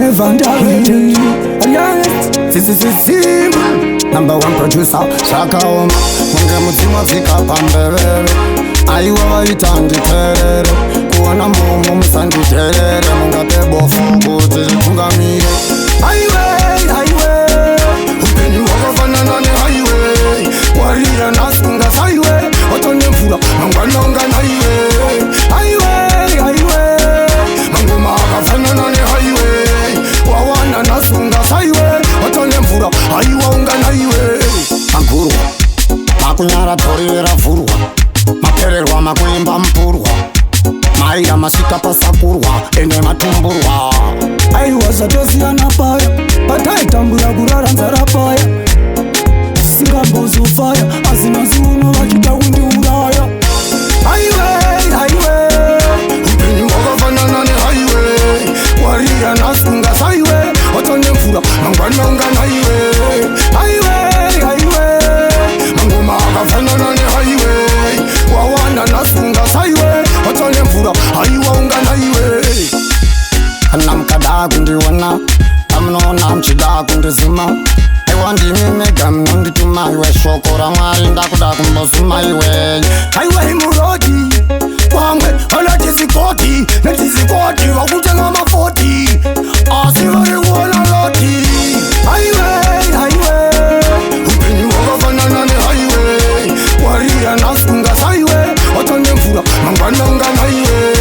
Never ndavete. Simba number one producer. Zvakaoma kunge mudzimu wadzika pambeveve. Aiwa, vaita nditerere kuona mumu, musanditerere, mungape bofu kuti ritungamire. Highway, highway. Upenyu hwakafanana nehighway, warira nhasi ungasaiwe, watone mvura mangwana unganaiwe. Highway, highway. Mangoma akafanana nehighway, wawana nhasi ungasaiwe, watone mvura, haiwa unganaiwe. Magurwa makunyara dhori ravhurwa, mapererwa makuimba mupurwa, maira masvika pasakurwa ende matumburwa. Aiwa, zvatosiyana paya pataitambura kurara nzara paya, singambozofaya, asi nhasi uno vachida kundiuraya. Highway, highway. Upenyu hwakafanana nehighway, warira nhasi ungasaiwe, watone mvura mangwana unganaiwe. Highway, highway. Mangoma akafanana nehighway, wawana nhasi ungasaiwe, watone mvura, haiwa unganaiwe. Kana mukada kundiona pamunoona muchida kundizuma, aiwa, ndimi mega munondituma. Iwe, shoko raMwari ndakuda kumbozuma iwe. Highway muroad, vamwe vana tisikoti netisikoti vakutenga ma40, asi vari kuona loti. Highway, highway. Upenyu hwakafanana nehighway, warira nhasi ungasaiwe, watone mvura mangwana unganaiwe.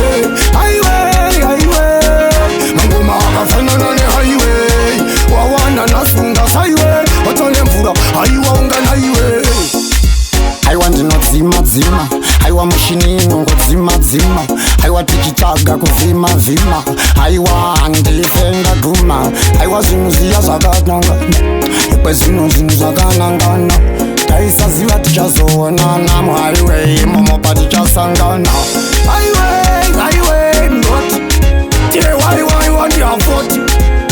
Highway, highway. Mangoma akafanana nehighway, wawana nhasi ungasaiwe, watone mvura, haiwa unganaiwe. Haiwa, ndinodzima dzima, haiwa, mushini inongodzima dzima, haiwa, tichitsvaga kuvhima vhima, haiwa, handife ndaguma. Haiwa, zvinhu zviya zvakananga ikwezvino, zvinhu zvakanangana, taisaziva tichazoonana muhighway imomo patichasangana. Highway, highway muroad, Tiwaiwaiwa ndiha40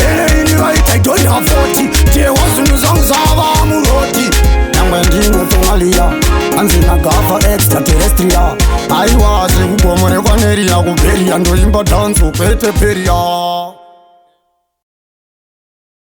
ene ini vaita idoni ha40, tewa zvinhu zvangu zvava muroad, nyangwe ndine Somalia, hanzina gafa extraterrestrial. Aiwa, zvekugomorekwa neria kuberia, ndoimba dhanzo kwete peria.